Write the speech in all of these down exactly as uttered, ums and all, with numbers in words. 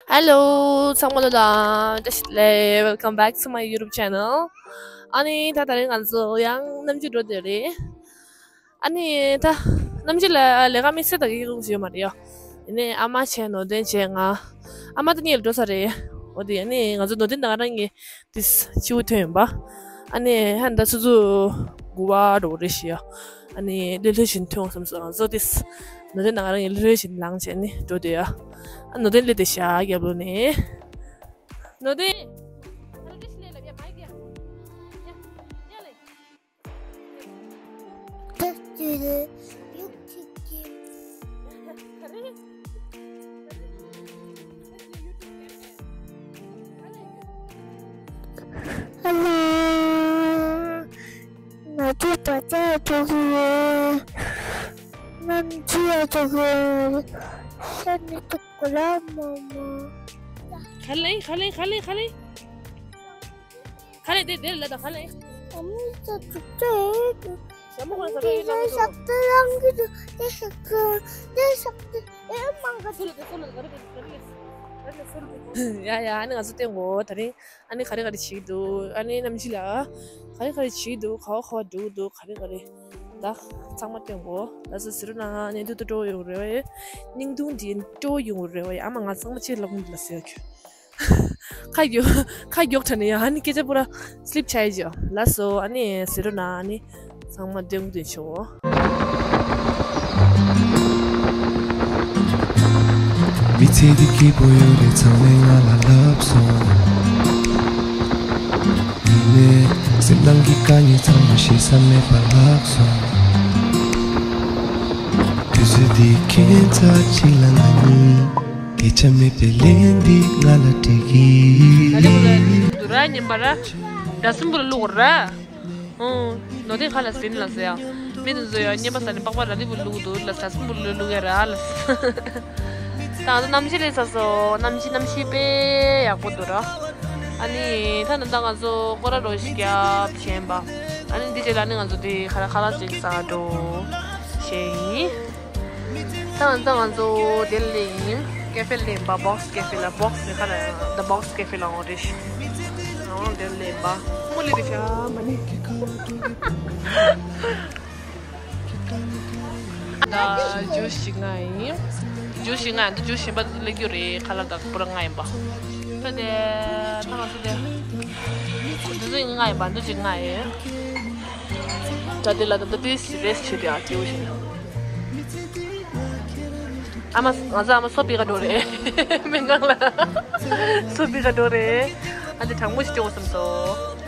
Hello, ཚང་མ་ལོ་དང་བཀྲ་ཤིས་བདེ་ལེགས། Welcome back to my YouTube channel. ཨ་ནི་ད་དེ་རིང་ང་ཚོ་ཡང་གནམ་གྲུ་འགྲོ་བསྡད་རེད། ཨ་ནི་ད་གནམ་གྲུ་ལ་ལས་ཀ་དམིགས་བསལ་དང་སྐད་ཆ་ཡོད་མ་རེད་ཡ། ཡིན་ནའི་ཨ་མ་བྱས་ནོར་ལྡན་བྱས་ང་། ཨ་མ་ད་གཉིས་ལ་འགྲོ་ས་རེད། འོ་དེ་ཨ་ནི་ང་ཚོ་ནོར་ལྡན་ད་ག་རང་གི་དེ་སྤྱི་བོ་ཐོན་ཡོང་པ། ཨ་ནི་ཧན་ད་སུ་ཚུ་དགུ་བ་འགྲོ་རེད་ཤི་ཡ། ཨ་ནི་ལྷོད་ལྷོད་བཞིན་ཐོན་བསམ་སོང་ང་ཚོ་དེ། ནོར་ལྡན་ད་ག་རང་གི་ལྷོད་ལྷོད་བཞིན་ལངས་བྱས་ནི་འགྲོ་འདོད་ཡ། ཨ་ནོར་ལྡན་ལས་དེ་ཤ་རྒྱབ་ལོ་ནི། ནོར་ལྡན། ད་ལྟ་ལས་ལབ་ཡ་མ་ཡ། ཡ་ལས། ད་ཅི་རེད། ཡུག་ཅིག་གི། ག་རེ། ཧ་ལོ། ང་ཚོ་ད་ལྟ་འགྲོ་གི་ཡོད། གནམ་གྲུ་ལ་འགྲོ་གི་ཡོད། ས་ནས་ཏུ་གོ་ལ་མོ་མོ། ག་ལེ་ག་ལེ་ག་ལེ་ག་ལེ། ག་ལེ་དེ་དེར་ལ་ད་ག་ལེ། ཨ་མི་ཚ་ཚུགས་ཚེ། ཞྭ་མོ་ཁོ་ན་ས་ཁ་ཡོད་ལ་མི་ཤག་ཏུ་རང་གི་དུ་དེ་ཤག་ཏུ་དེ་ཤག་ཏུ་ཨེ་མང་ག་སུ་ལ་དེ་སུ་ལ་ག་རེ་དེ་ག་རེ་ལས་ག་རེ་ལས་སུ་ལ་དེ། ཡ་ཡ་ཨ་ནི་ང་ཚོ་བསྟན་གོ་ད་རིང་ཨ་ནི་ག་རེ་ག་རེ་བྱེད་ཀྱི་འདུག་ཨ་ནི་གནམ་གཤིས་ལ་ག་རེ་ག་རེ་བྱེད་ཀྱི་འདུག་ག་བ་ག་བ་འགྲོ་གི་འདུག་ག་རེ་ག་རེ་ད་ཚང་མ་བསྟན་གོ་ད་སུ་ཟེར་ན་ཨ་ནི་འདུག་ཏུ་འགྲོ་ཡོང་རེ་བ་ཡོད། སྙིང་ཐུང་འདི་འགྲོ་ཡོང་རེ་བ་ཡོད། ཨ་མ་ང་ཚང་མ་ཆེ་ལབ་མི་འདུག་ལ་ཟེར་གྱི། ཁ་གྱོ་ཁ་གྱོག་ཁྲ་ནས་ཡང་ཨ་ནི་སྐད་ཆ་པུ་ར་སླིབ་ཆ་ཡི་ཅོ་ལ་སོ་ཨ་ནི་ཟེར་རོ་ན་ཨ་ནི་ཚང་མ་བདེ་མོ་བདེ་ཆོག་མི་ཚེ་འདི་སྐྱིད་པོ་ཡོད་རེད་ཚང་མས་ང་ལ་ལབ་སོང་། ཡིན་ནའི་སེམས་ནང་གི་དཀའ་ངལ་ཚང་མ་ཞེ་ས་མེད་པར་ལྷག་སོང་། དུས་ཚོད་འདི་ཁྱད་མཚར་ཅིག་ལ་ང་གཉིས། སྐད་ཆ་མེད་པའི་ལན་འདི་ང་ལ་སྤྲད་ཀྱི། ད་ལྟ་བུ་ལ་ལུག་འདུག་ར་ཉན་པ་ར། ད་གསུམ་པུ་ལ་ལུག་ར། ཨོ། ནོར་ལྡན་ཁ་ལ་ཟིན་ལ་ཟེར་ཡ། མི་དེ་ཚོ་ཡ་ཉན་པ་ས་ནས་པགས་པ་ལ་ལི་བུ་ལུག་འདུག་ལ་ཟ་གསུམ་པུ་ལ་ལུག་ཡ་ར་ལ། ད་ང་ཚོ་གནམ་གཤིས་ལས་ས་སོ་གནམ་གཤིས་གནམ་གཤིས་དཔེ་ཡག་པོ་འདུག་ར། ཨ་ནི་ད་ནི་ད་ང་ཚོ་སྐོར་ར་རོ་ཞིག་རྒྱབ་བྱས་པ། ཨ་ནི་འདི་རྗེས་ལ་ནི་ང་ཚོ་དེ་ཁ་ར་ཁ་ར་ཅིག་ཟ་འགྲོ་བྱས་ཡིན། ད་ང་ཚོ་ང་ཚོ་དེ་ལས་ཡིན། ཀེ་ཧྥེ་ལས་ཡིན་པ། བོག་སི་ཀེ་ཧྥེ་ལ། བོག་སི་ཀེ་ཧྥེ་ལ་ཨོ་རེད། ཨོ་དེ་ལས་ཡིན་པ། མོ་ལི་རི་ཤ་མ་ནི། ད་ཇུས་ཞིག་ང་ཡིན། ཇུས་ཞིག་ང་ཡིན། ད་ཇུས་ཞིག་པ་ལེགས་རྒྱུ་རེད། ཁ་ལག་དང་པུ་ར་ང་ཡིན་པ། ད་དེ་ད་ང་ཚོ་དེ་འདི་ཚོ་ང་ཡིན་པ། འདི་ཅིག་ང་ཡིན། ད་དེ་ལ་ད་ད་དེ་སི་རེས་བྱེད་དེ་ཨ་སྐྱེ་བོ་ཞིག་ཨ་མ། ང་ཚོ་ཨ་མ་སོ་པི་ག་འགྲོ་རེད། སྨན་ཁང་ལ་སོ་པི་ག་འགྲོ་རེད། ཨ་འདི་གྲང་མོ་ཞིག་སྤྲད་དགོས་བསམ་སོང་།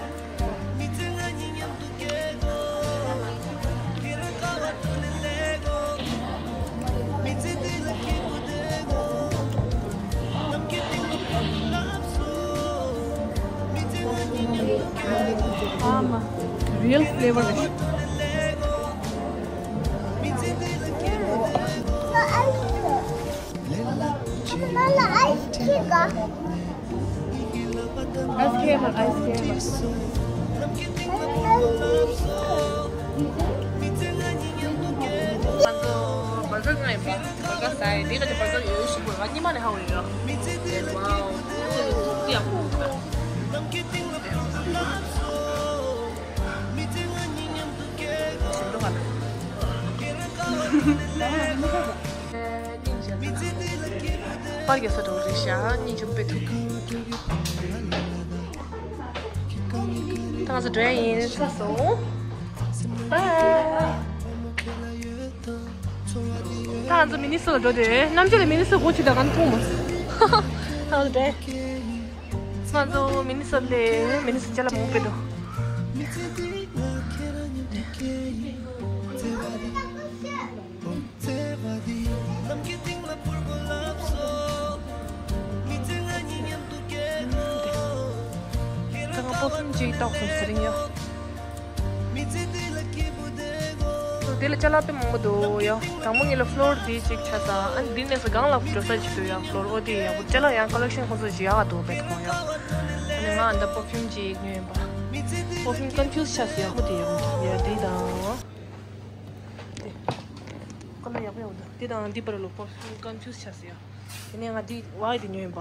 Real flavor. Ice cream, ice cream. ང་ཚོ་བར་གར་ང་ཡིན་པ། བར་གར་ཟ་ཡི། འདི་ག་ཅིག་བར་གར་ཡོད་ཤི་བོ་ང་གཉིས་མ་ནས་ཧ་གོ་ཡོད། ཝའོ། ཡག་པོ། པར་རྒྱག་ས་འགྲོ་རེད་ཤག་སྙིང་རྗེ་པོ་དཔེ་ཐུག་ད་ང་ཚོ་འགྲོ་ཡ་ཡིན། ཚར་སོང་། Bye. ད་ང་ཚོ་མི་ནི་སོ་ལ་འགྲོ་དེ། གནམ་གཤིས་ལ་མི་ནི་སོ་གོ་ཆེ་ད་ག་ནས་མཐོང་མ། ད་ང་ཚོ་འགྲོ་ཡ། ང་ཚོ་མི་ནི་སོ་ལ་སླེབས། མི་ནི་སོ་ཅ་ལག་མང་པོ་འདུག་ད་ང་པར་ཕིའུམ་ཅིག་ཏོག་ཙམ་ཟེར་ཡ། དེ་ལ་ཅ་ལག་དཔེ་མང་པོ་འདུག་ཡ། དང་པོ་ངེད་ལ་ཕློར་དེ་གཅིག་ཆགས་སོང་། ཨ་ནི་འདི་ནས་སྒང་ལ་འགྲོ་ས་ཅིག་འདུག་ཡ། ཕློར་འོ་དེ་ཡག་པོ། ཅ་ལག་ཡང་ཀ་ལེག་ཤན་ཁོང་ཚོ་ཅིག་ཡག་འདུག་པས་མཐོང་ཡ། ཨ་ནི་ང་འདི་པར་ཕིའུམ་ཅིག་ཉོས་ཡིན་པ། པར་ཕིའུམ་ཀོན་ཕིའུ་ཛི་ཆགས་སོང་ཡ། ཧོ་དེ་ཡག་པོ་འདུག་ཡ། དེ་དང་། དེ་ཀ་ལར་ཡག་པོ་ཡག་པོ་འདུག་དེ་དང་འདི་བར་ལ་པར་ཕིའུམ་ཀོན་ཕིའུ་ཛི་ཆགས་སོང་ཡ། དེ་ནས་ང་འདི་ཝའི་དེ་ཉོས་ཡིན་པ།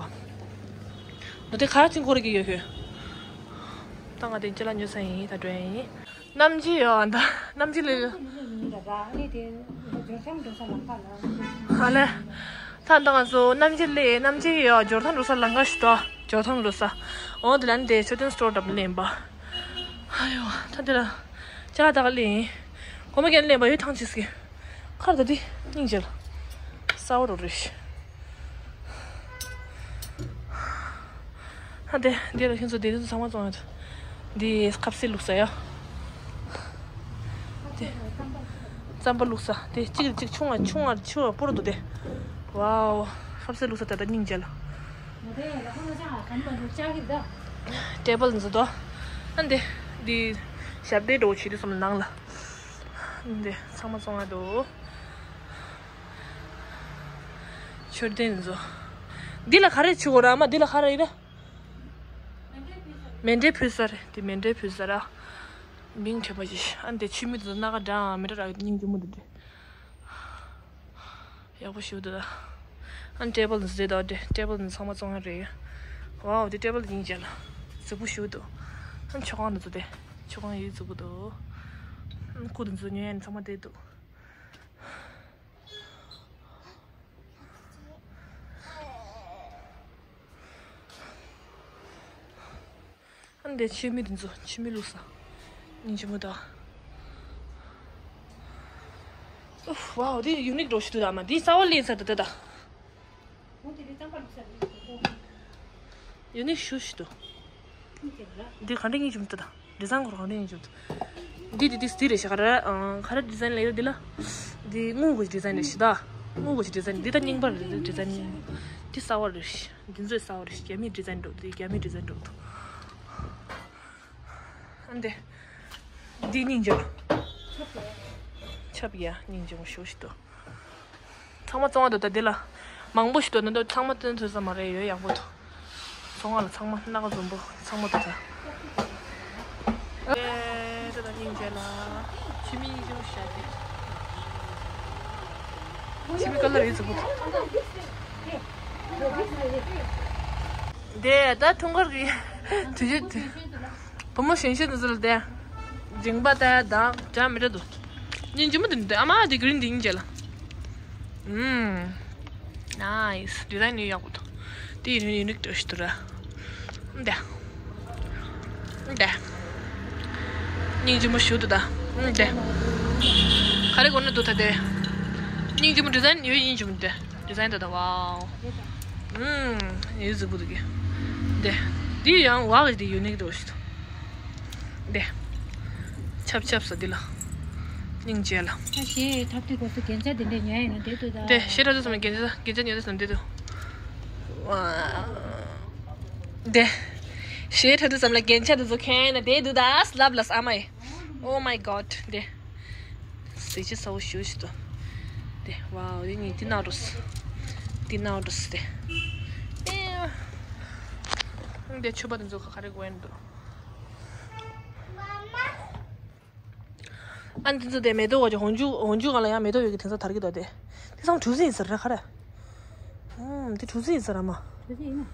ནོ་དེ་ག་ར་ཅིག་འཁོར་གྱི་ཡོད་ཤོད། ད་ང་དེ་ཅི་ལ་ཉོས་ས་ཡིན། ད་འགྲོ་ཡ་ཡིན། གནམ་རྒྱུད་ཡོད་ཨ། ད་གནམ་རྒྱུད་ལས། ཨ་ལེ། ད་ད་ང་ཚོ་གནམ་རྒྱུད་ལས། གནམ་རྒྱུད་ཡོད་འབྱོར་ཐང་འགྲོ་ས་ལམ་ཁ་ཞིག་ཏོ། འབྱོར་ཐང་འགྲོ་ས། འོ་དེ་ལ་ནི་དེ་མཆོད་རྟེན་སི་ཊོར་འདྲ་པོ་ལེན་པ། ཨ་ཡོ། ད་དེ་ལ་ཅ་ལག་ད་ག་ལེན་ཡིན། གོ་མ་གན་ལེན་པ་ཡོད་ཐང་ཅིག་སི། ཁར་ད་དེ་སྙིང་རྗེ་ལ། སའོ་རོ་རེ་ཤི། ཧ་དེ་འདི་ལ་ཁྱེད་ཚོ་དེ་དུས་ཚང་མ་བཙོང་ཡོད། འདི་ཁ་ཟས་བླུགས་ས་ཡ། དེ་རྩམ་པ་བླུགས་ས། དེ་གཅིག་གཅིག་ཆུང་བ་ཆུང་བ་ཆུ་བ་སྤུ་རུ་འདུག་དེ། ཝའོ། ཁ་ཟས་བླུགས་ས་དེ་ད་སྙིང་རྗེ་ལ། ཊེ་བལ་འཛུགས་དོ། ཨ་འདི་འདི་ཞབས་བརྟན་འགྲོ་བྱེད་དུས་སམ་ནང་ལ། འདི་ཚང་མ་བཙོང་ཡ་འདུག་མཆོད་རྟེན་ཚོ། འདི་ལ་ག་རེ་བྱེད་དགོས་ར། མ་འདི་ལ་ག་རེ་ཡིན་ར། མཎྜལ་ཕུལ་ས་རེད། འདི་མཎྜལ་ཕུལ་ས་ར། མིང་བྲིས་པ་ཞིག་ཨ་འདི་ཆུ་མིག་ཚོ་སྣ་ཁ་འདྲ་མི་འདྲ་ར་སྙིང་རྗེ་མོ་འདུག་འདི། ཡག་པོ་ཞིག་འདུག་ད། ཨ་ཊེ་བལ་འདི་ཟེར་ད་འདི་ཊེ་བལ་འདི་ཚང་མ་བཙོང་ཡ་རེད། ཝའོ་འདི་ཊེ་བལ་ཡིན་ཅེ་ལ། རྫིག་པོ་ཞིག་འདུག་ཨ་མཆོད་ཁང་འདི་ཚོ་དེ། མཆོད་ཁང་ཡོད་རྫིག་པོ་འདུག་ཨ་སྐུ་འདི་ཚོ་ཉོ་ཡ་ནི་ཚང་མ་དེ་འདུག་ཨ་འདི་ཆུ་མིག་འདི་ཚོ་ཆུ་མིག་བླུགས་ས། སྙིང་རྗེ་མོ་ད། ཨུ་ཝའོ་འདི་ཡུ་ནིག་འདྲ་ཞིག་འདུག་ད། མ་འདི་གསར་པ་ལེན་ས་འདུག་ད་ད། ཡུ་ནིག་ཞེ་པོ་ཞིག་འདུག་འདི་ག་འདྲ་སྙིང་རྗེ་མོ་འདུག་ད། ཌི་ཛའིན་ཁོ་རང་ནས་ཡིན་ཅུང་། འདི་འདི་འདི་འདི་རེད་ཤག་ག་རེ་ཨང་ག་རེ་ཌི་ཛའིན་ལ་ཡོད་འདི་ལ། འདི་དངུལ་གྱི་ཌི་ཛའིན་རེད་ཤག་ད། དངུལ་གྱི་ཌི་ཛའིན་འདི་ད་རྙིང་པ་རེད། ཌི་ཛའིན་འདི་གསར་པ་རེད་ཤག་འདི་ཚོ་གསར་པ་རེད་ཤག་རྒྱ་མིའི་ཌི་ཛའིན་འདྲ་འདི་རྒྱ་མིའི་ཌི་ཛའིན་འདྲ་འདུག་ཨ་འདི། འདི་སྙིང་རྗེ། ཆབ་ཡ་སྙིང་རྗེ་མོ་ཞེ་པོ་ཞིག་འདུག་ཚང་མ་བཙོང་བ་འདུག་ད་འདི་ལ། མང་པོ་ཞིག་འདུག་ན་འདུག་ཚང་མ་སྟོན་ཐུབ་ས་མ་རེད། ཡོད་ཡག་པོ་འདུག་ཚོང་བ་ལ་ཚང་མ་སྣ་ཁ་འཛོམས་པོ་ཚང་མ་འདུག་ད། ཨེ་ད་ད་སྙིང་རྗེ་ལ། ཆུ་མིག་སྙིང་རྗེ་མོ་ཞིག་ཤར་ཏེ། ཆུ་མིག་ཀ་ལར་ཡོད་འཛོམས་པོ་འདུག་དེ་ད་འཁྲུངས་སྐར་གྱི་དུས་ཆེན་དུས། བུ་མོ་གཞོན་གཞོན་དེ་ཚོ་ལ་བསྟན། མཇིང་པ་ལྟ་ཡ་དང་འདྲ་མི་འདྲ་འདུག་སྙིང་རྗེ་མོ་འདུག་འདི་ཨ་མ་འདི་གི་རིན་འདི་སྙིང་རྗེ་ལ། ཨུམ། ནའིས། ཌི་ཛའིན་ཡང་ཡག་པོ་འདུག་འདི་ཡུ་ནིག་ཡུ་ནིག་འདྲ་ཞིག་འདུག་ར། འདི། འདི། སྙིང་རྗེ་མོ་ཞིག་འདུག་ད། འདི། ག་རེ་དགོས་ན་འདུག་ད་དེ། སྙིང་རྗེ་མོ་ཌི་ཛའིན་ཡོད་སྙིང་རྗེ་མོ་འདི། ཌི་ཛའིན་ད་ད་ཝའོ། ཨུམ། ཡོད་རྫིག་པོ་འདུག་གི། འདི། འདི་ཡང་ཝའོ་འདི་ཡུ་ནིག་འདྲ་ཞིག་འདུག་འདི། ཆབ་ཆབ་ས་འདི་ལ། སྙིང་རྗེ་ལ། ད་གཞས་འཁྲབ་དུས་སྐབས་སུ་རྒྱན་ཆ་དེ་འདྲས་ཉོ་ཡ་ཡིན་ན་བསྡད་འདུག་ད། འདི་གཞས་འཁྲབ་དུས་ཙམ་ལ་རྒྱན་ཆ་རྒྱན་ཆ་ཉོ་དུས་ཙམ་བསྡད་འདུག་འདི། གཞས་འཁྲབ་དུས་ཙམ་ལ་རྒྱན་ཆ་དེ་ཚོ་གྱོན་ནས་བསྡད་འདུག་ད། ལབ་ལབ་ཨ་མ་ཡིས། Oh my god འདི། གཟི་བརྗིད་ཚ་པོ་ཞེ་པོ་ཞིག་འདུག་འདི་ཝའོ་འདི་གཉིས་འདི་ནང་འགྲོ་སོང་། འདི་ནང་འགྲོ་སོང་སྟེ། ཨེ། འདི་མཆོད་པ་དེ་ཚོ་ག་རེ་དགོས་ཡིན་འདུག་ཨ་འདི་ཚོ་དེ་མེ་ཏོག་བ་ཅིག་འོག་འཇུག་འོག་འཇུག་སྒང་ལ་ཡང་མེ་ཏོག་ཡོད་ཀྱི་དེང་སང་དར་གྱི་འདུག་དེ། དེ་ཚང་གྲུ་གཟིངས་ཡིན་ཟེར་ར་ག་རེ། ཨུམ། དེ་གྲུ་གཟིངས་ཡིན་ཟེར་ར་མ། གྲུ་གཟིངས་ཡིན་ན།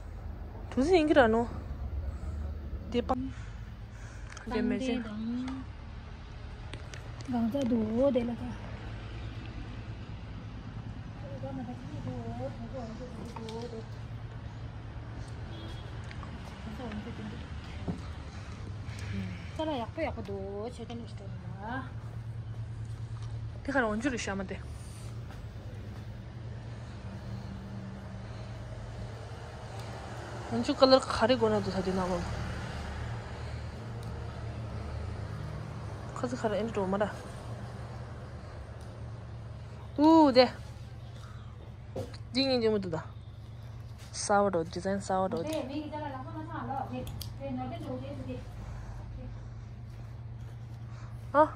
གྲུ་གཟིངས་ཡིན་གྱི་ར་ནོ། དེ་པ། དེ་མེ་ཅན། གང་ཚ་འདུག་དེ་ལ་ད། ས་ལ་ཡག་པོ་ཡག་པོ་འདུག་ཆོས་ལྡན་ལ་ཞིག་འགྲོ་ན། དེ་ག་རང་འཇུ་རུ་ཤ་མ་དེ། འཇུ་ཀ་ལར་ག་རེ་དགོས་ན་འདུག་ད་དེ་ནང་ལོགས། ཁ་ཚི་ག་རེ་ཨེ་འདྲ་འགྲོ་མ་ར། ཨུ་དེ། འདི་སྙིང་རྗེ་མོ་འདུག་ད། གསར་པ་འདྲ་ཌི་ཛའིན་གསར་པ་འདྲ་དེ། ཨ།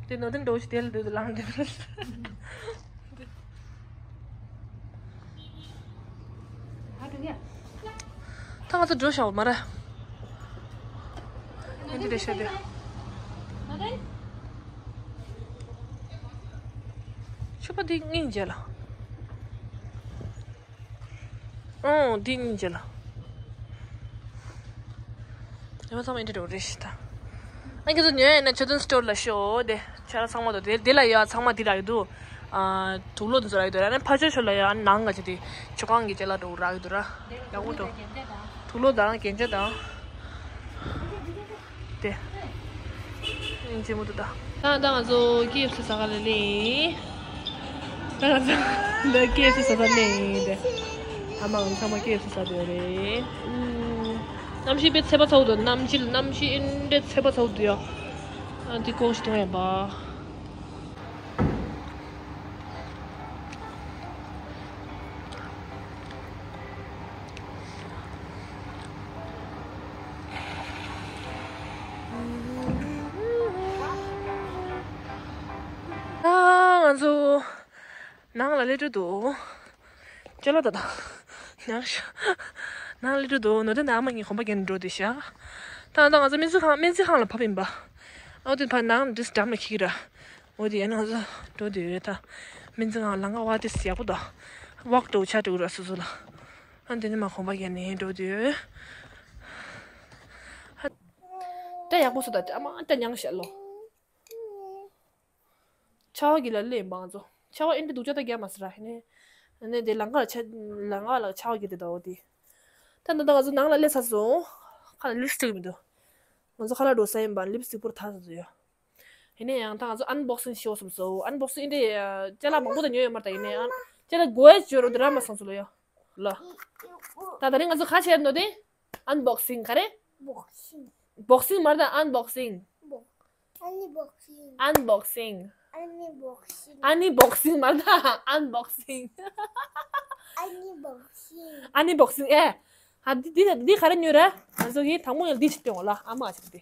དེ་ནོར་ལྡིང་འདྲ་ཞིག་དེ་ལ་འདུག་ལངས་འདུག་ད་ང་ཚོ་འགྲོ་ཤག་མ་ར། ཨ་འདི་རེད་ཤག་དེ། ཕྱུ་པ་འདི་སྙིང་རྗེ་ལ། ཨོ་འདི་གཉིས་བྱས་ལ། ཡང་ཚང་མ་འདི་འགྲོ་རེད་ཤི་ད། ཨ་ཁྱེད་ཚོ་ཉོས་ཡིན་ན་ཆོས་དོན་སི་ཊོར་ལ་ཤོག་དེ་ཁྱེད་རང་ཚང་མ་དང་དེ་དེ་ལ་ཡོད་ཚང་མ་འདི་རག་གི་འདུག་ཨ་དུག་ལོག་འདི་ཚོ་རག་གི་འདུག་ར་ནི་ཕར་ཕྱོགས་ཤོད་ལ་ཡོད་ཨ་ནང་ག་ཅིག་དེ་ཆོས་ཁང་གི་ཅ་ལག་འགྲོ་རག་གི་འདུག་ར། ཡག་པོ་འགྲོ། དུག་ལོག་དང་རྒྱན་ཆ་དང་། དེ། ཡིན་གཅིག་མོ་འདུག་ད། ད་ད་ང་ཚོ་ཀེ་ཨེཕ་སི་ཟ་ག་ལ་སླེབས་ཡིན། ད་ང་ཚོ་ད་ཀེ་ཨེཕ་སི་ཟ་ས་སླེབས་ཡིན་དེ། ཨ་མ་ང་ཚང་མ་ཀེ་ཨེཕ་སི་ཟ་འདོད་རེད། ཨུམ། གནམ་གཤིས་དཔེ་ཚད་པ་ཚ་བོ་འདུག་གནམ་གཤིས་གནམ་གཤིས་ཨིན་འདྲེ་ཚད་པ་ཚ་བོ་འདུག་ཡ། ཨ་འདི་ཀོང་ཞིག་གཏོང་ཡ་པ། ཨ་ང་ཚོ་ནང་ལ་སླེབས་འགྲོ་འདུག་ཅ་ལག་ད་ད། ནང་ཤ། ནང་སླེབས་འགྲོ་འདུག་ནོར་དོན་ཨ་མ་གཉིས་གོམ་པ་རྒྱག་ནས་འགྲོ་འདུག་ཤག་ད་ད་ང་ཚོ་སྨན་རྩིས་ཁང་སྨན་རྩིས་ཁང་ལ་བབས་ཡིན་པ། ཨོ་དེ་ཕར་ནང་འདྲེས་འགྲམ་ལ་འཁྱེར་གྱི་ར། འོ་དེ་ཡང་ང་ཚོ་འགྲོ་འདུག་ད། སྨན་རྩིས་ཁང་ལམ་ཁ་བ་དེ་ཡག་པོ་འདུག་ཝོག་འགྲོ་ཆ་འགྲོ་ར་སོ་སོ་ལ། ཨ་འདི་ནས་མར་གོམ་པ་རྒྱག་ནས་འགྲོ་འདུག་ཧ། ད་ཡག་པོ་སོ་ད་ཨ་མ་ད་མྱངས་ཤག་ལོ། ཆར་པ་གི་ལ་སླེབས་ཡིན་པ་ང་ཚོ། ཆར་པ་ཨིན་འདྲེ་སྡུག་ཅག་ད་རྒྱག་མ་སི་ར་ཧེ་ནས། ཨ་ནི་དེ་ལམ་ཁ་ལ་ཆ་ལམ་ཁ་ལ་ཆར་པ་གི་དེ་ད་འོ་དེ། ད་ད་ད་ང་ཚོ་ནང་ལ་སླེབས་ཚར་སོང་། ཁ་ལ་ལིབ་སི་ཊིག་མི་འདུག་ང་ཚོ་ཁ་ལག་འགྲོ་ས་ཡིན་པ་ལིབ་སི་ཊིག་པོར་ཐག་ཚར་སོང་ཡོད། ཡིན་ན་ཡང་ད་ང་ཚོ་ཨན་བོག་སིང་ཤོག་བསམ་སོང་། ཨན་བོག་སིང་ཨིན་འདྲེ་ཅ་ལག་མང་པོ་ད་ཉོས་ཡོད་མ་རེད་ད་ཡིན་ན་ཡང་ཅ་ལག་དགོས་ཡ་ཅོ་རོ་དེ་ར་མ་སོང་སོང་ལོ་ཡོད། ལ། ད་ད་རིང་ང་ཚོ་ག་བྱས་ནོ་དེ། ཨན་བོག་སིང་ག་རེ། བོག་སིང་། བོག་སིང་མ་རེད་ད་ཨན་བོག་སིང་། བོག་ཨ་ནི་བོག་སིང་། ཨན་བོག་སིང་། ཨ་ནི་བོག་སིང་། ཨ་ནི་བོག་སིང་མ་རེད་ད་ཨན་བོག་སིང་། ཨ་ནི་བོག་སིང་། ཨ་ནི་བོག་སིང་ཨེ། ཨ་འདི་འདི་འདི་ག་རེ་ཉོས་ར། ང་ཚོ་གི་དང་པོ་ཡང་འདི་ཞིག་སྟོན་འོ་ལ་ཨ་མ་ཞིག་འདི།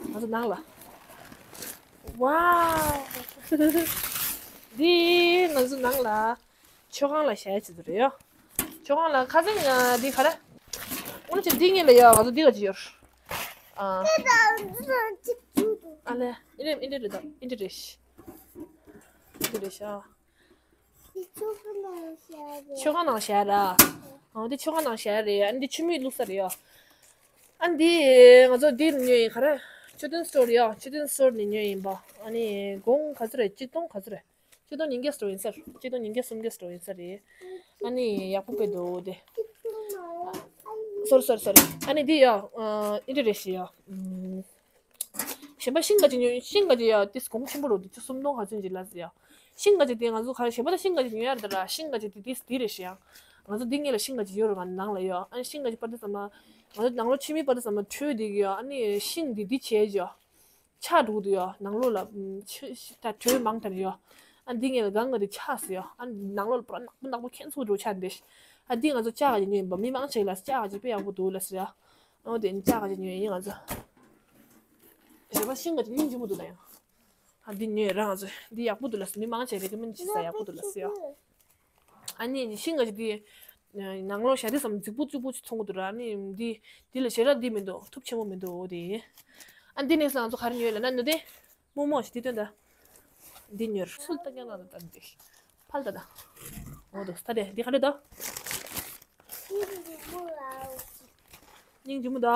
ང་ཚོ་ནང་ལ། ཝའོ། འདི་ང་ཚོ་ནང་ལ། མཆོད་ཁང་ལ་བཞག་ཡ་ཆེད་དུ་རེད་ཡ། མཆོད་ཁང་ལ་ཁ་སང་ང་འདི་ག་རེ། དངོས་གནས་བྱས་འདི་ངེད་ལ་ཡ་ང་ཚོ་འདི་ག་ཅི་ཡོད། ཨ། ཨ་ལེ། ཨིན་འདྲེ་ཨིན་འདྲེ་རེད་ད་ཨིན་འདྲེ་རེད། ཨིན་འདྲེ་རེད་ཤག་མཆོད་ཁང་ནང་བཞག་ར། ཨ་འདི་མཆོད་ཁང་ནང་བཞག་རེད། ཨ་འདི་ཆུ་མིག་བླུགས་ས་རེད་ཡ། ཨ་འདི་ང་ཚོ་འདི་ཉོས་ཡིན་ག་རེ། མཆོད་རྟེན་སི་ཊོར་ཡ་མཆོད་རྟེན་སི་ཊོར་ནས་ཉོས་ཡིན་པ། ཨ་ནི་གོང་ག་ཚོད་རེད་གཅིག་སྟོང་ག་ཚོད་རེད། གཅིག་སྟོང་ཉིས་བརྒྱ་ཙམ་ཡིན་ས་རེད། གཅིག་སྟོང་ཉིས་བརྒྱ་སུམ་བརྒྱ་ཙམ་ཡིན་ས་རེད། ཨ་ནི་ཡག་པོ་དཔེ་འདུག་དེ། སོ་རི་སོ་རི་སོ་རི། ཨ་ནི་འདི་ཡ། ཨིན་འདྲེ་རེད་ཤི་ཡ། གཞན་པ་ཤིང་ག་ཅིག་ཉོས་ཤིང་ག་ཅིག་ཡ་དེ་གོང་ཆེན་པོ་རུ་དེ་ཆུ་སུམ་སྟོང་ག་ཚོད་ཅིག་ལ་ཟེར་ཡ། ཤིང་ག་ཅིག་དེ་ང་ཚོ་ག་རེ་གཞན་པ་ད་ཤིང་ག་ཅིག་ཉོས་ཡ་རེད་ད་ར་ཤིང་ག་ཅིག་དེ་དེ་དེ་རེད་ཤི་ཡ། ང་ཚོ་འདི་ངེད་ལ་ཤིང་ག་ཅིག་ཡོད་རེད་ང་ནང་ལ་ཡ། ཨ་ནི་ཤིང་ག་ཅིག་པར་དེ་ཚང་མ། ང་ཚོ་ནང་ལོགས་ཕྱི་མི་པར་དེ་ཚང་མ་འཕྲོད་དེ་གི་ཡ་ཨ་ནི་ཤིང་དེ་དེ་བྱས་ཅི་ཡ། ཆག་འགྲོ་གི་འདུག་ཡ། ནང་ལོགས་ལ་ཨམ་ཆུ་ད་དྲོད་མང་དྲགས་ཡ། ཨ་འདི་ངེད་ལ་གང་ག་དེ་ཆག་སི་ཡ། ཨ་ནང་ལོགས་ལ་པུ་ར་ནག་པོ་ནག་པོ་ཁེངས་ཚུགས་འགྲོ་ཆགས་འདི། ཨ་འདི་ང་ཚོ་ལྕགས་ག་ཅིག་ཉོས་ཡིན་པ་མི་མང་ཆེ་ལ་ལྕགས་ག་ཅིག་དཔེ་ཡག་པོ་འདུག་ལ་ཟེར་ཡ། ཨོ་དེ་ལྕགས་ག་ཅིག་ཉོས་ཡིན་ང་ཚོ། གཞན་པ་ཤིང་ག་ཅིག་སྙིང་རྗེ་མོ་འདུག་ད་ཡང་། ཨ་འདི་ཉོས་ར་ང་ཚོ་འདི་ཡག་པོ་འདུག་ལ་ཟེར་མི་མང་ཆེ་རེ་ཀི་མེན་ཌ་བྱེད་ས་ཡག་པོ་འདུག་ལ་ཟེར་ཡ། ཨ་ནི་ཤིང་ག་ཅིག་དེ། ནང་ལོགས་ཞལ་ཏེ་ཙམ་རྫིག་པོ་རྫིག་པོ་ཅིག་མཐོང་གི་འདུག་ར་ཨ་ནི་འདི། འདི་ལ་ཞེ་དྲག་འདི་མི་འདུག་ཐུབ་ཆེན་པོ་མི་འདུག་འོ་དེ། ཨ་འདི་ནས་ང་ཚོ་ག་རེ་ཉོས་ལ་ན་ནུ་དེ། རྨོ་མོ་ཞིག་དེ་སྟོན་ད། འདི་ཉོས་ཚུལ་ལྟ་རྒྱ་ལ་ད་འདི། ཕལ་ད་ད། འོ་དོ་ས་དེ་འདི་ག་རེ་ད། སྙིང་རྗེ་མོ་ད།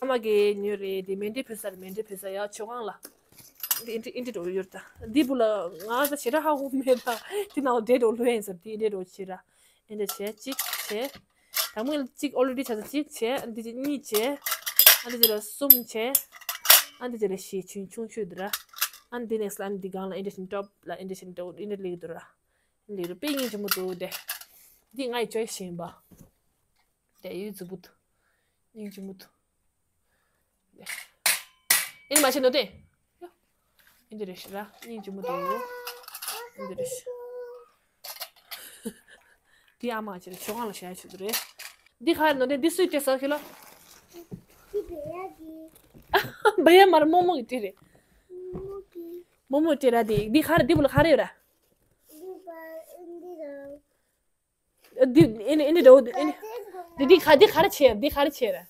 ཨ་མ་གིས་ཉོས་རེད་དེ་མཎྜལ་ཕུལ་ས་རེད་མཎྜལ་ཕུལ་ས་ཡ་མཆོད་ཁང་ལ། འདི་ཨིན་ཏྲི་ཨིན་ཏྲི་འགྲོ་ཡོད་ད། འདི་བུ་ལ་ང་ད་ཞེ་དྲག་ཧ་གོ་མེད་ད། དེ་ནང་འདྲེ་འགྲོ་ལོས་ཡིན་ཟེར་དེ་ཨིན་ཏྲི་འགྲོ་བྱེད་ར། ཨིན་ཏྲི་བྱས་གཅིག་བྱས། དང་པོ་གཅིག་ཨོ་ལེ་ཌི་ཆ་ཚ་གཅིག་བྱས་འདི་གཅིག་གཉིས་བྱས། ཨ་འདི་གཅིག་ལ་གསུམ་བྱས། ཨ་འདི་གཅིག་ལ་ཞེ་ཆུང་ཆུང་ཤོས་འདི་ར། ཨ་འདི་ནེག་སི་ལ་ཨ་འདི་སྒང་ལ་ཨིན་ཏྲི་ཤིན་ཊོབ་ལ་ཨིན་ཏྲི་ཤིན་ཊོབ་ཨིན་ཏྲི་ལིག་འདི་ར། ལིག་ར་དཔེ་སྙིང་རྗེ་མོ་འདུག་དེ། འདི་ང་ཡི་ཅོའི་སི་ཡིན་པ། དེ་ཡོད་གཟུགས་པོ་འདུག་སྙིང་རྗེ་མོ་འདུག་ཨེ་ནི་མ་བྱེད་ནོ་དེ། ཨེ་འདི་རེད་ཤི་ར་སྙིང་རྗེ་མོ་འདུག་ཨེ་འདི་རེད་ཤི། འདི་ཨ་མ་བྱེད་རེད་ཞོགས་ཁང་ལ་བཞག་ཡ་ཆེད་དུ་རེད། འདི་ག་རེ་ནོ་དེ་འདི་སུས་སྤྲད་ས་ཁྱེད་ལ། འདི་བེ་ཡ་གི། བེ་ཡ་མར་རྨོ་མོ་གི་སྤྲད་རེད། རྨོ་གི། རྨོ་མོ་སྤྲད་ར་དེ་འདི་ག་རེ་འདི་བུ་ལ་ག་རེ་ཡོད་ར། འདི་བ་འདི་ར། འདི་ཨེ་ནི་ཨེ་ནི་འདྲ་བོ་འདི་ཨེ་ནི། འདི་འདི་ག་འདི་ག་རེ་བྱས་འདི་ག་རེ་བྱས་ར།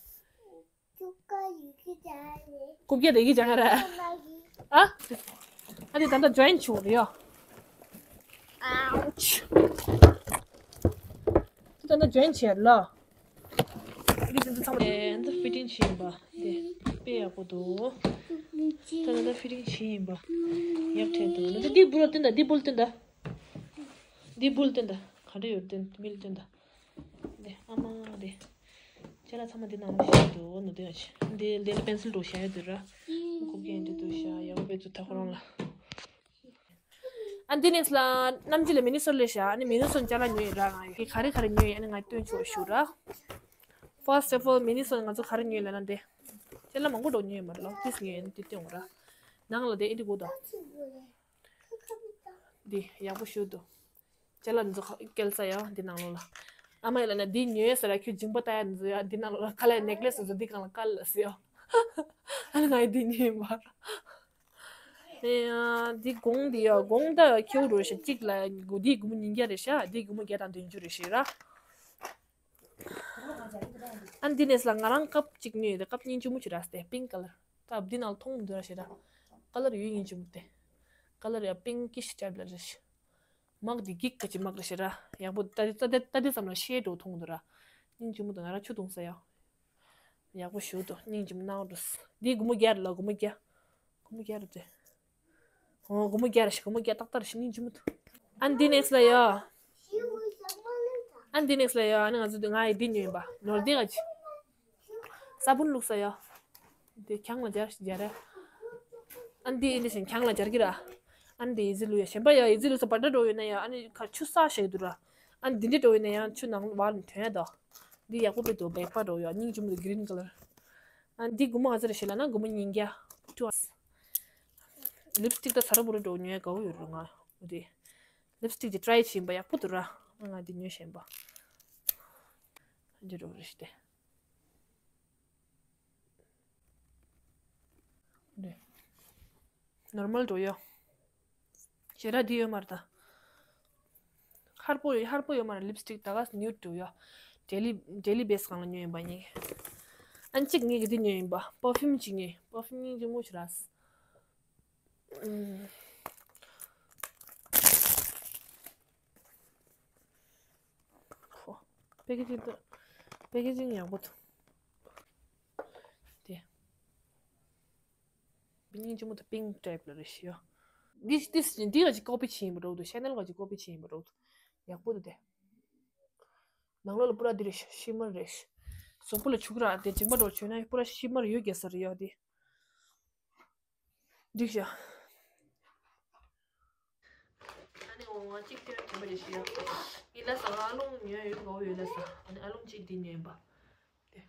རྐུབ་བཀྱག་རེ་གི་ཅང་ར། ཨ། ཨ་འདི་ད་ལྟ་ཇོ་ཡིན་བྱུང་རེད་ཡོ། ད་ལྟ་འཇོན་ཆེ་ལ། ཨ་ནི་ཚང་མ་དེ་ཨ་ནི་ཕི་ཊིང་བྱས་ཡིན་པ། དེ་དཔེ་ཡག་པོ་འདུག་ད་ལྟ་ཕི་ཊིང་བྱས་ཡིན་པ། ཡག་ཐལ་འདུག་ད་ལྟ་འདི་བུ་ལ་སྟོན་ད། འདི་བུ་ལ་སྟོན་ད། འདི་བུ་ལ་སྟོན་ད། ག་འདྲ་ཡོད་སྟོན། མི་ལ་སྟོན་ད། དེ་ཨ་མ་དེ། ཅ་ལག་ཚང་མ་འདི་ནང་ལ་བཞག་འདུག་ནོར་དེ་ཡང་ཆེ། འདི་འདི་ལ་པེན་སིལ་འདྲ་བཞག་ཡོད་འདུག་ར། ཁོ་གིས་འདི་འདྲ་བཞག་ཡག་པོ་དཔེ་ཚུལ་ད་ཁོ་རང་ལ། ཨ་འདི་ནེག་སི་ལ་རྣམ་རྒྱལ་ལ་མི་ནི་སོན་སླེབས་ཤག་ཨ་ནི་མི་ནི་སོན་ཅ་ལག་ཉོས་ཡིན་ར། ང་ཡི་ག་རེ་ག་རེ་ཉོས་ཡིན་ཨ་ནི་ང་སྟོན་ཆོག་ཞུ་ར། First of all མི་ནི་སོན་ང་ཚོ་ག་རེ་ཉོས་ལབ་ན་འདི། ཅ་ལག་མང་པོ་འདྲ་ཉོས་ཡོད་མ་རེད་ལོ། ཏིས་ཉོས་ཡིན་འདི་སྟོན་ར། ནང་ལ་དེ་ཨི་འདི་གོ་དང་། འདི་ཡག་པོ་ཞུ་འདུག་ཅ་ལག་འདི་ཚོ་སྐྱེལ་ས་ཡ་འདི་ནང་ལོགས་ལ། ཨ་མ་ཡ་ལ་ན་འདི་ཉོས་ཟེར་ར། ཁྱོད་སྦྱིན་པ་ལྟ་ཡ་འདི་ཚོ་ཡ་འདི་ནང་ལོགས་ལ་ཁ་ལ་ནེག་ལེ་སི་འདི་སྒང་ལ་བཀལ་ལ་ཟེར་ཡ། ཨ་ལ་ང་ཡི་འདི་ཉོས་མ། ཨེ་ཡ་འདི་གོང་འདི་ཡ་གོང་ད་ཁྱེའུ་འགྲོ་ཤ་གཅིག་ལ་འདི་སྒོར་མོ་ཉིས་བརྒྱ་རེད་ཤག་འདི་སྒོར་མོ་བརྒྱ་དང་བདུན་ཅུ་རེད་ཤག་ར། ཨ་འདི་ནེག་སི་ལ་ང་རང་ཀབ་གཅིག་ཉོས་ཡོད་དེ། ཀབ་སྙིང་རྗེ་མོ་ཅིག་ར་སྟེ་པིང་ཀ་ལར། ཀབ་འདི་ནང་མཐོང་འདུག་ར་ཤི་ར། ཀ་ལར་ཡོད་སྙིང་རྗེ་མོ་སྟེ། ཀ་ལར་ཡ་པིང་ཀིཤ་ཊའིབ་ལ་རེད་ཤི། མག་འདི་གིག་ག་ཅི་མག་རེད་ཤི་ར། ཡག་པོ་ལྟ་དེ་ལྟ་དེ་ལྟ་དེ་ཙམ་ལ་ཤེ་འགྲོ་མཐོང་འདུག་ར། སྙིང་རྗེ་མོ་འདུག་ང་རང་ཆུ་འཐུང་ས་ཡ། ཡག་པོ་ཞུ་འདུག་སྙིང་རྗེ་མོ་ནང་འགྲོ། འདི་སྒོར་མོ་བརྒྱ་རེད་ལ། སྒོར་མོ་བརྒྱ། སྒོར་མོ་བརྒྱ་རེད་དེ། ཨོ་སྒོར་མོ་བརྒྱ་རེད་ཤི། སྒོར་མོ་བརྒྱ་ཏག་ཏག་རེད་ཤི། སྙིང་རྗེ་མོ་འདུག་ཨ་འདི་ནེག་སི་ལ་ཡ། ཨ་འདི་ནེག་སི་ལ་ཡ། ཨ་ནི་ང་ཚོ་འདི་ང་ཡི་འདི་ཉོས་ཡིན་པ། ནོར་འདི་ག་ཅི། ས་བོན་བླུགས་ས་ཡ། འདི་གྱང་ལ་སྦྱར་སྦྱར་ཡ། ཨ་འདི་ཨིན་འདི་བཞིན་གྱང་ལ་སྦྱར་གི་ར། ཨ་འདི་ཨི་ཛི་བླུགས་ཡ། གཞན་པ་ཡ་ཨི་ཛི་བླུགས་ས་བར་འདྲ་འགྲོ་ཡོད་ན་ཡ། ཨ་ནི་ཁ་ཆུ་ས་ཞིག་འདུག་ར། ཨ་འདི་འདྲ་འགྲོ་ཡོད་ན་ཡ་ཆུ་ནང་བར་ནས་ཐོན་ཡ་དོ། འདི་ཡག་པོ་དཔེ་འདུག་བེག་པ་འགྲོ་ཡ། སྙིང་རྗེ་མོ་འདུག་གི་རིན་ཀ་ལར། ཨ་འདི་སྒོར་མོ་ག་ཚོད་རེད་ཤི་ལབ་ན་སྒོར་མོ་ཉིས་བརྒྱ། ཊུ་ཨ། ལིབ་སི་ཊིག་ད་ས་ར་བུ་ར་འགྲོ་ཉོ་ཡ་དགའ་བོ་ཡོད་རེད་ང་། འོ་དེ། ལིབ་སི་ཊིག་ཅིག་ཊི་རའི་བྱས་ཡིན་པ། ཡག་པོ་འདུག་ར། ང་འདི་ཉོས་བཞིན་པ། འདི་འགྲོ་རེད་ཤི་དེ། འདི། ནོར་མལ་འགྲོ་ཡ། ཞེ་དྲག་འདི་ཡོད་མ་རེད་ད། ཧར་པོ་ཡོད། ཧར་པོ་ཡོད་མ་རེད། ལིབ་སི་ཊིག་ད་ག་ནིའུ་ཌི་འགྲོ་ཡ། ཌེ་ལི་ཌེ་ལི་བེ་སི་སྒང་ལ་ཉོས་ཡིན་པ་ངས། ཨ་ནི་གཅིག་ངས་ཀྱི་འདི་ཉོས་ཡིན་པ། པར་ཕིའུམ་གཅིག་ཉོས། པར་ཕིའུམ་སྙིང་རྗེ་མོ་ཞིག་རེད། ཨུམ། ཧོ། པེ་ཀེ་ཇིང་ད། པེ་ཀེ་ཇིང་ཡག་པོ་འདུག་དེ། སྙིང་རྗེ་མོ་དང་པིང་ཀི་ཊའིབ་ལ་རེད་ཤི་ཡ། འདི་འདི་འདི་ག་ཅིག་ཀོ་པི་བྱས་ཡིན་པ་འདྲ་བོ་འདུག་ཤེ་ནལ་ག་ཅིག་ཀོ་པི་བྱས་ཡིན་པ་འདྲ་བོ་འདུག་ཡག་པོ་འདུག་དེ། ནང་ལོགས་ལ་པུ་ར་འདི་རེད་ཤི། ཤི་མར་རེད་ཤི། གཟུགས་པོ་ལ་བྱུག་ར་དེ་མཇིང་པ་འདྲ་བོ་བྱུག་ན་པུ་ར་ཤི་མར་ཡོད་རྒྱུ་ས་རེད་ཡ་དེ། འགྲིག་ཤག་ཨ་ནི་འོ་ང་གཅིག་སྟོན་དྲན་པ་རེད་ཤི་ཡ། ངས་ལབ་ས་ང་ཨ་ལོང་ཉོས་ཡོད་དགའ་བོ་ཡོད་ལབ་ས། ཨ་ནི་ཨ་ལོང་གཅིག་འདི་ཉོས་ཡིན་པ། དེ།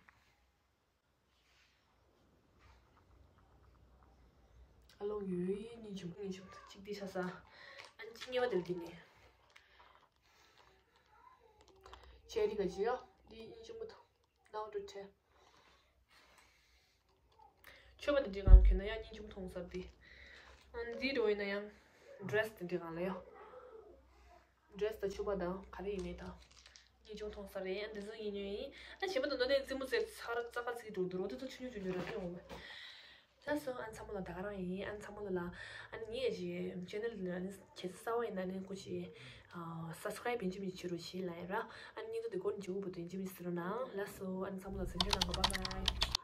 ཨ་ལོང་ཡོད་ཡིན་སྙིང་རྗེ་མོ་སྙིང་རྗེ་མོ་གཅིག་འདི་ཆ་ས། ཨ་ནི་གཅིག་གཉིས་པ་དེ་ལ་འདི་ནས། ཅེ་རི་ག་ཅི་ཡ། འདི་སྙིང་རྗེ་མོ་དང་། ནའོ་ཌོ་ཊེ། མཆོད་པ་དེ་འདྲའི་སྒང་གྱོན་ན་ཡང་སྙིང་རྗེ་མོ་མཐོང་ས་དེ། ཨ་འདི་འགྲོ་ཡིན་ན་ཡང་ཌི་རེ་སི་དེ་འདྲའི་སྒང་ལ་ཡ། ཌི་རེ་སི་དང་མཆོད་པ་དང་ག་རེ་ཡིན་ནའི་དང་། སྙིང་རྗེ་མོ་མཐོང་ས་རེད། ཨ་འདི་ཚོ་ཡིན་ཉོས་ཡིན། ཨ་གཞན་པ་དང་ནོར་ལྡན་རྩེད་མོ་རྩེ་ཚར་རྩ་ཁ་ཚིག་འགྲོ་འདུག་རོ། དེ་ཚོ་ཆུང་ཆུང་ཆུང་ཆུང་ར་སྐྱོན་འོང་བས། ལགས་སོ། ཨ་ཚང་མ་ལ་ད་ག་རང་ཡིན། ཨ་ཚང་མ་ལ་ལ། ཨ་ནི་ངའི་ཅེ་ནལ་ནི་ཨ་ནི་ཁྱེད་གསར་པ་ཡིན་ན་ནི་སྐུ་མཁྱེན། ཨ་སབ་སི་ཀ་རའིབ་ཡིན་གཅིག་མིན་གཅིག་བྱེད་རོགས་བྱེད་ལབ་ཡ་ར། ཨ་ནི་སྙིང་ཐོ་དེ་སྒོ་ནས་འཇུག་པོ་དེ་ཡིན་གཅིག་མིན་ཟེར་རོགས་གནང་། ལགས་སོ། ཨ་ནི་ཚང་མ་ལ་གཟིམ་ཆུང་གནང་གོ། བྷའི་བྷའི།